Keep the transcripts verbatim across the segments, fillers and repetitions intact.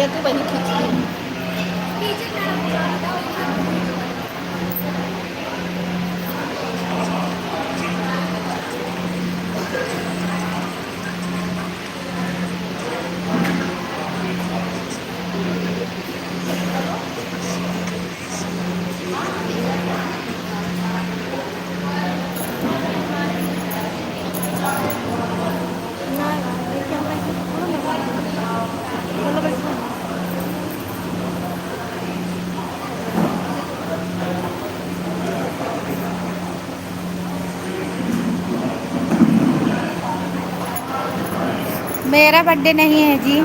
तू बनी खींच के। मेरा बर्थडे नहीं है जी।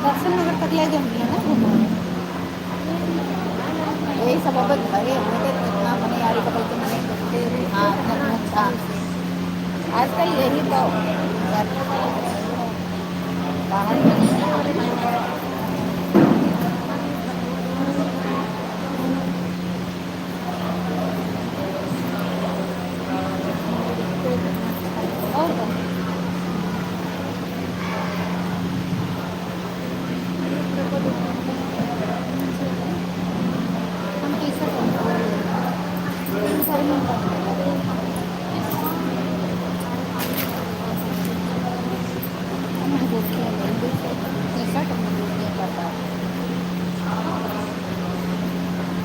दर्शन नगर तक ले गए हमने ना घुमा। यही सब अब घरे होते कितना मने यारी पकड़ के मने करते, हाँ, इतना अच्छा। आजकल यही तो बाहर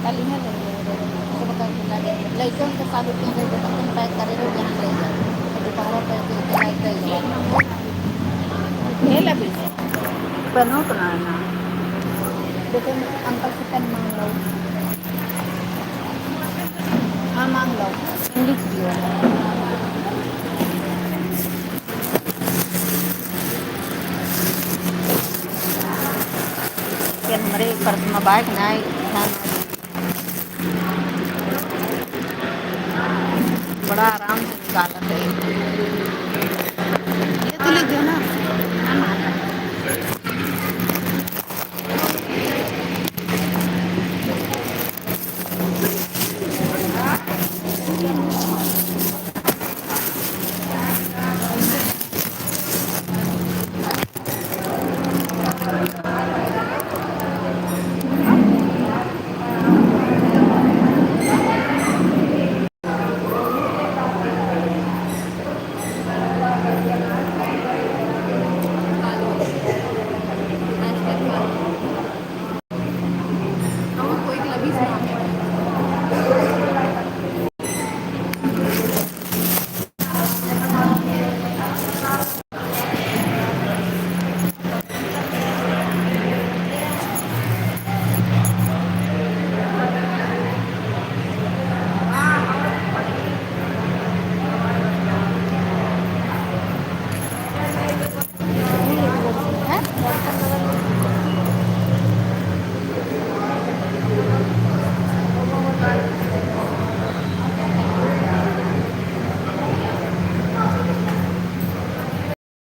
कल इहाँ ले ले रहे, सब का के लागे। लइकन के साथ उठे रहे, तो अपन पैक करे रहे, जहाँ ले जाए। तो दोपहर पैक करके लाइट ले जाए। ले ले भी। पहनो तो ना, ना। देखो, अंकल से पेन मांग लो। हाँ, मांग लो। पंडित जी हो। पेन हमरे पर्स में बाइक ना आई, ध्यान। बड़ा आराम से निकालत है। ये तो ले दो ना।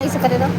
ऐसे करे रहो।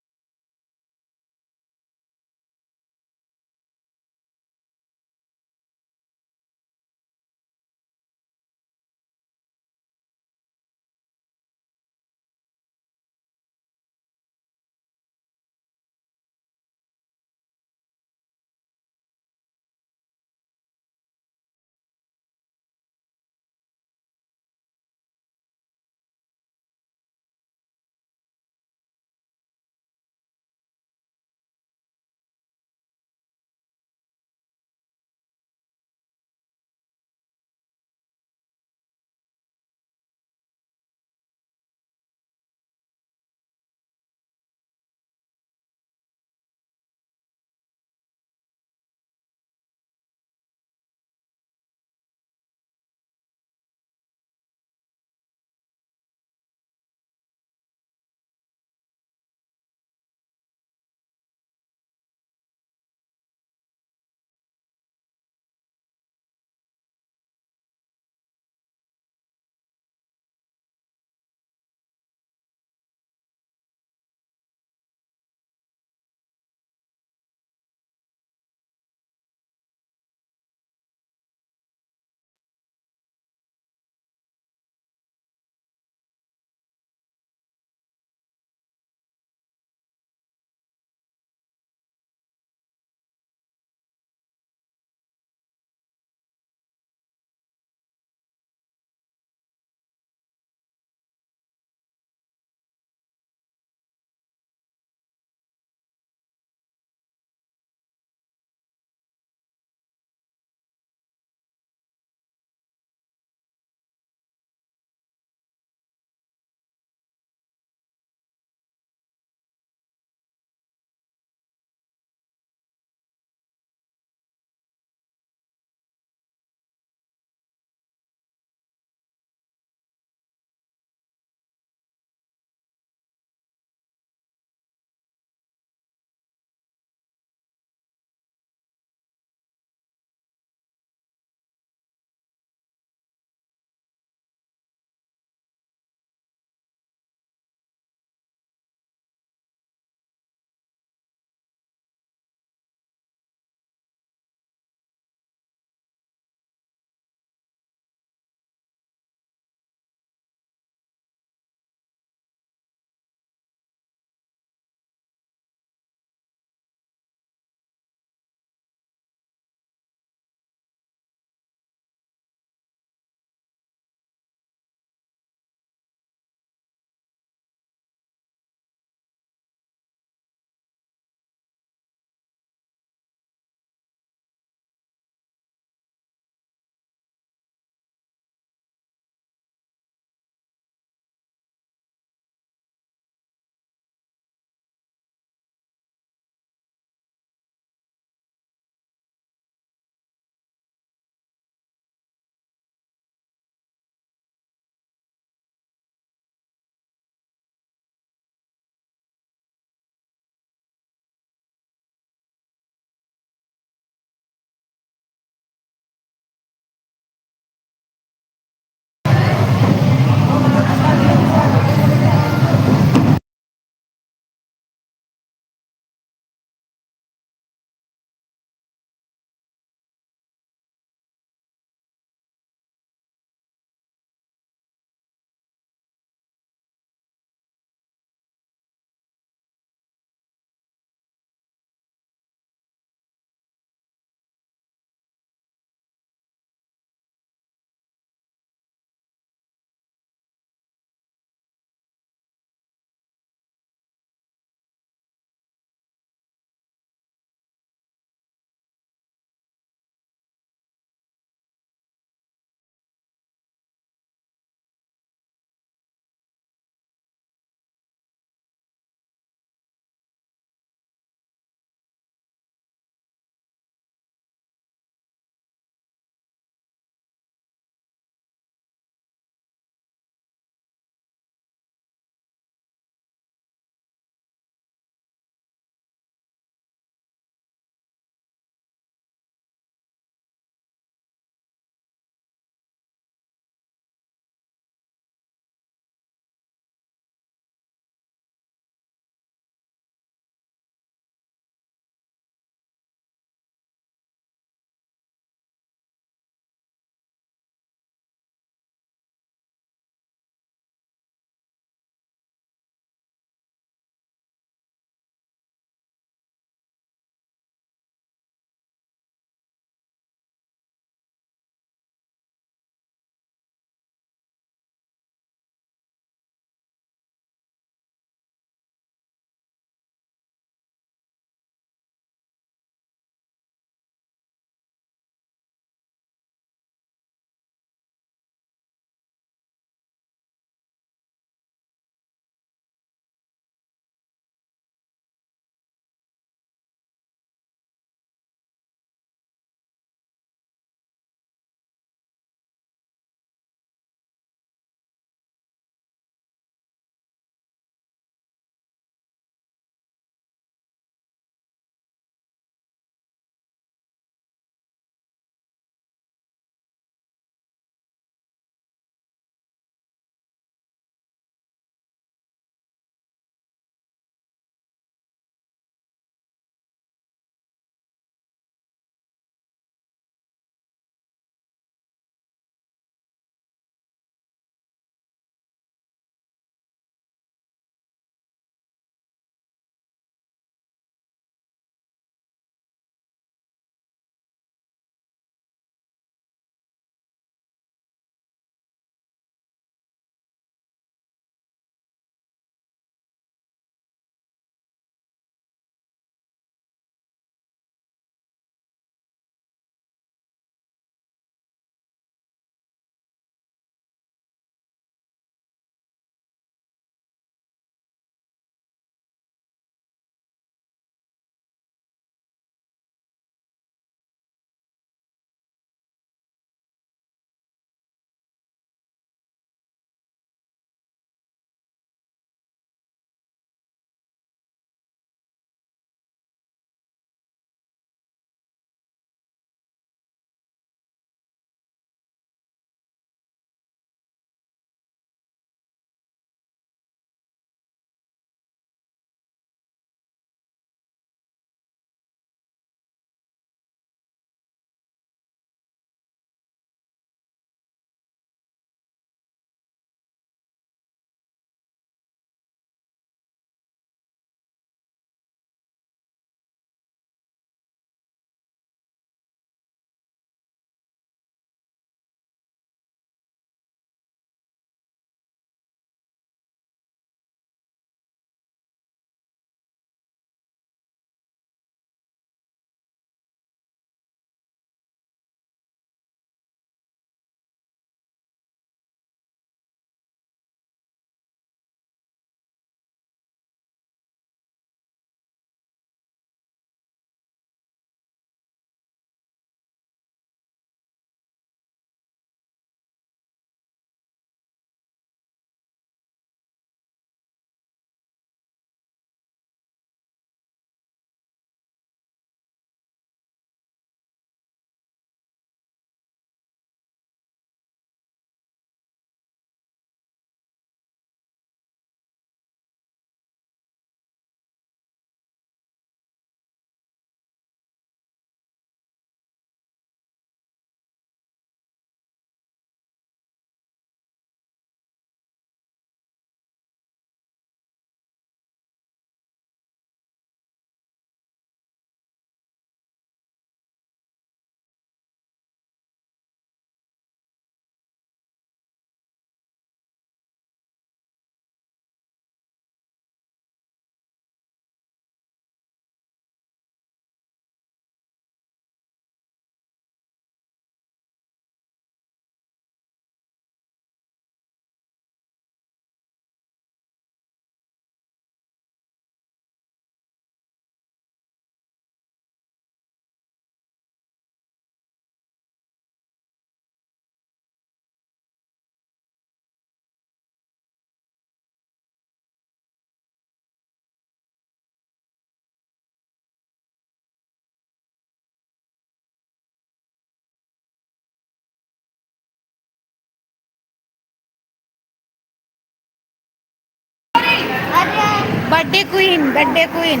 बर्थडे क्वीन, बर्थडे क्वीन।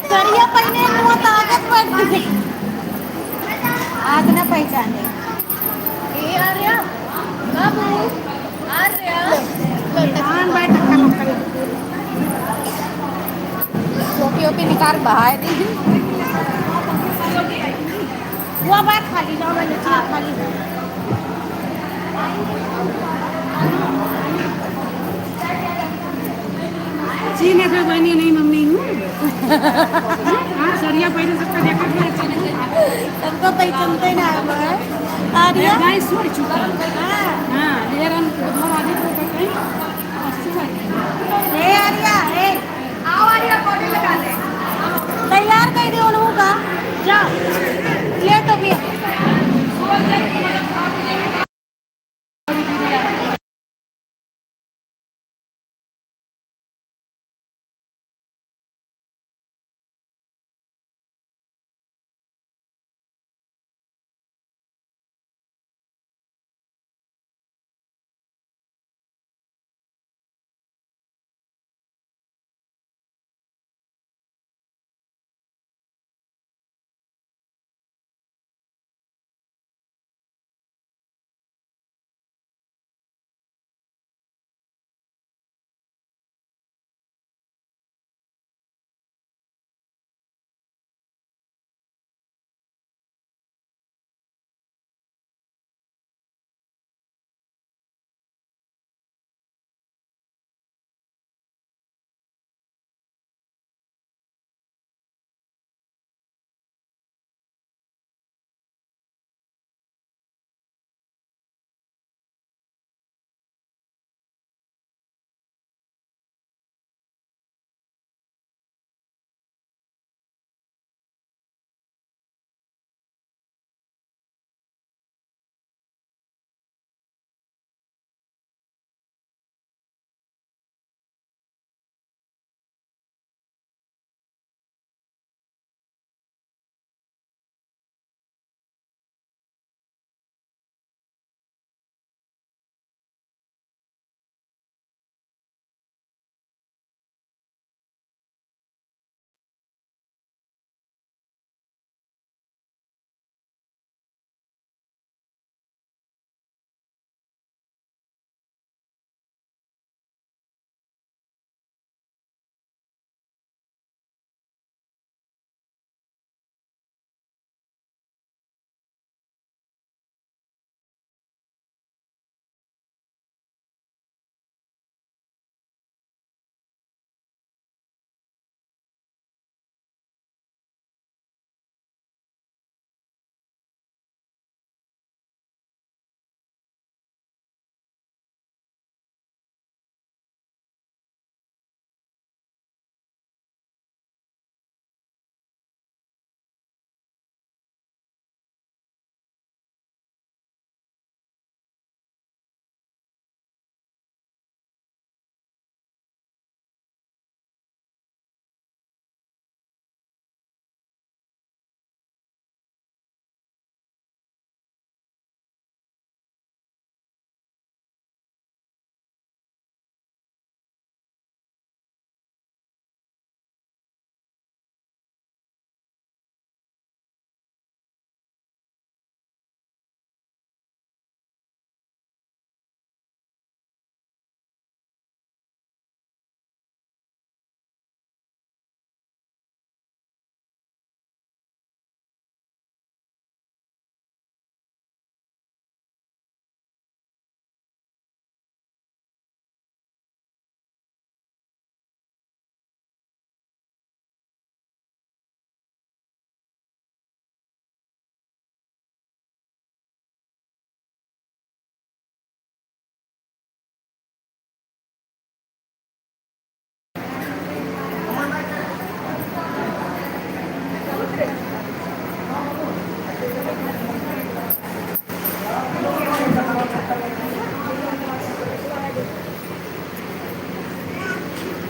करिया पहिने मुँह ताकत बैठ गई। आज ना पहचाने। ए आर्या, बाबू, आर्या। हाँ, बैठ, टक्का मक्का। टोपी ओपी निकाल बहाए दी। वो बात खाली ना, मैंने चला खाली। जी, मैं कोई बहनी नहीं, मम्मी हूँ। हाँ, सरिया पहले सबका देखा था, अच्छा लगा। सबको पहचानते ना है वो, है? आर्या? गाय सो चुका। हाँ। हाँ, ये रन, बुधवार आदि को पता है। ए आर्या, ए। आओ आर्या, body लगा ले। तैयार कर दे उन्हों का। जा। ले तो भी।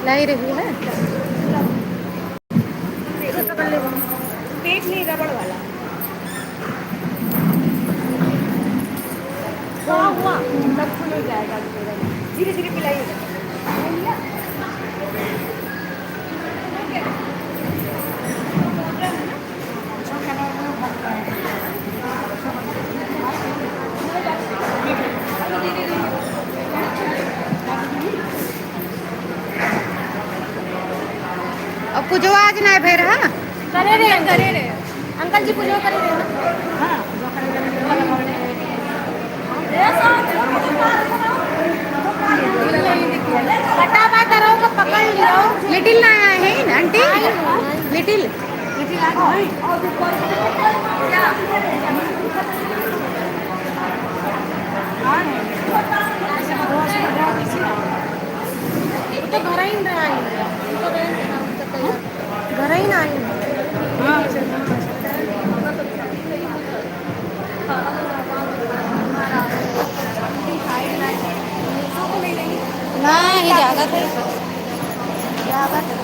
लाई रही है। टेप नहीं, रबड़ वाला। हुआ, हुआ, तब खुल हो जाएगा। धीरे धीरे पिलाई हो जाएगा। अब पूजवा आज नाय भइल रहा? करे रहे, करे रहे। अंकल जी पूजवा करे रहे ना? हाँ, पूजवा करे रहे। फटाफट करो, का पकड़ लो। लिटिल ना आए हैं आंटी? लिटिल। वो तो घर ही ना आई। घर ही ना आई। ना, ये जागत है। जागत है।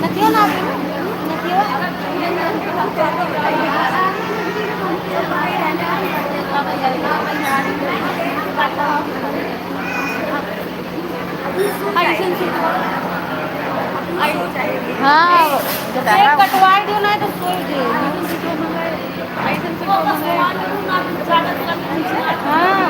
नथिया ना आवे ना? नथिया? हाँ, एक कटवाई दियो ना तो सोई दियो। हाँ।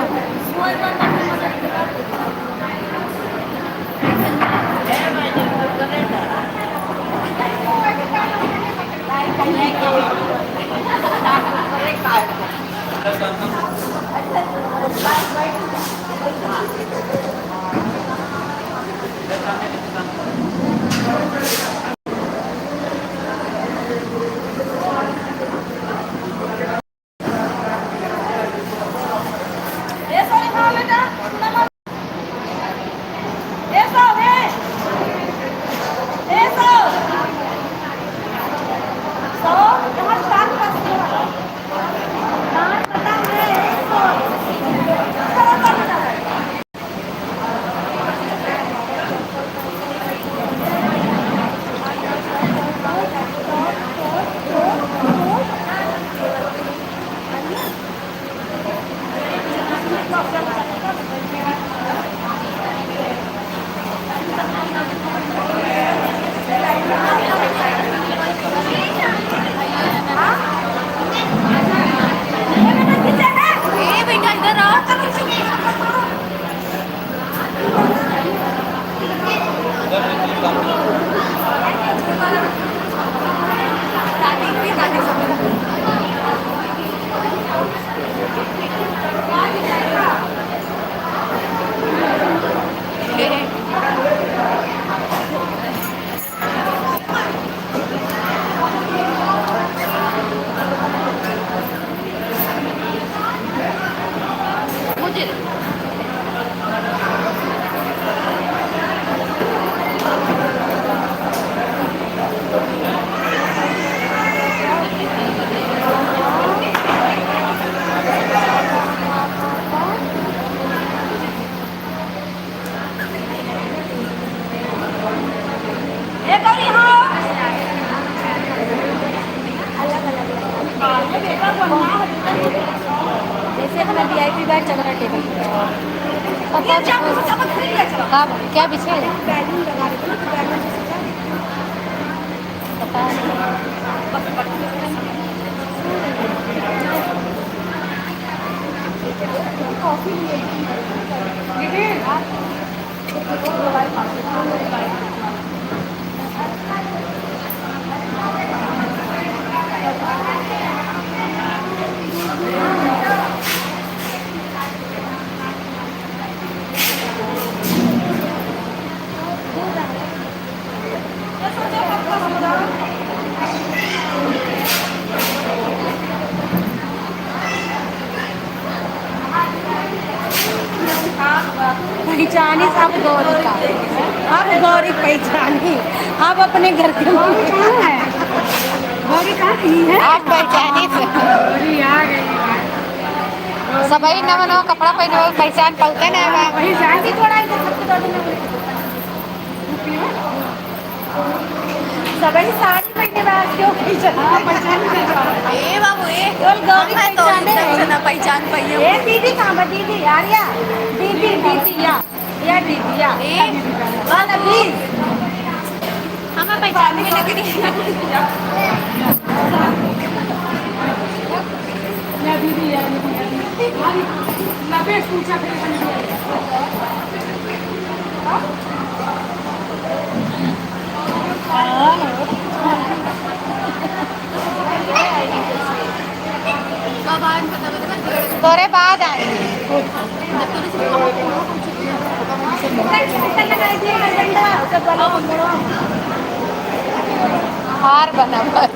जैसे अपना वीआईपी बैठ चल रहा टेबल पे। पता नहीं। आप क्या पीछे? पता नहीं। पहचानी सब गौरी का, अब गौरी पहचानी, अब अपने घर के गौरी कहाँ है? गौरी कहाँ की है? आप पहचानी से। गौरी आ गई। सबही नवा नवा कपड़ा पहिने बा, पहचान पउते ना बा। वही जान के थोड़ा इधर सबके दर्द में। सबही साड़ी पहिने बा, आज क्यों पहचान? हाँ, पहचान नहीं पा रहा। ए बाबू, ए, बोल गौरी हम है तो पहचाने। इधर से ना पहचान पाइए। ए दीदी कहाँ बा? दीदी, आर्या, दीदी, दीदी, या। या दीदी, या। ए, वाला भी। हमें पहचान में लग रही है। या दीदी, या दीदी, या दीदी। ना बेस पूछा थे। तोरे बाद आएंगे। हार बना बस।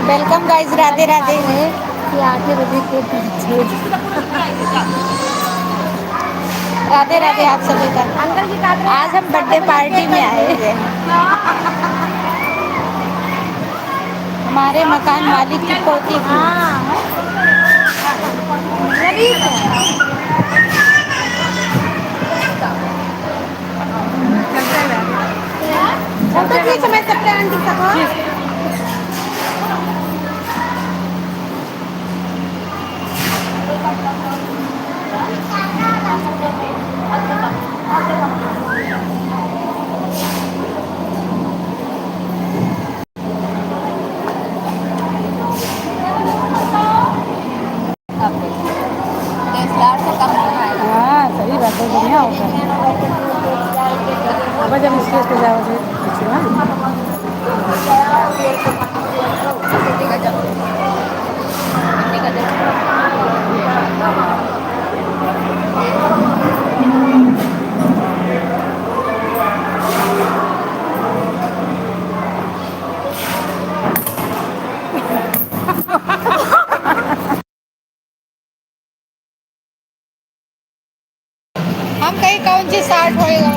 Welcome guys, राधे राधे। ये आठ बजे के पीछे। राधे राधे आप सभी का। आज हम birthday party में आए हैं। हमारे मकान मालिक की पोती की। हम तो ठीक समझ सकते हैं आंटी सबको। हाँ, सही बात है, बढ़िया होता है। अब जब इसके पे जाओगे, कुछ ना। हम कहीं कौन चीज start होएगा?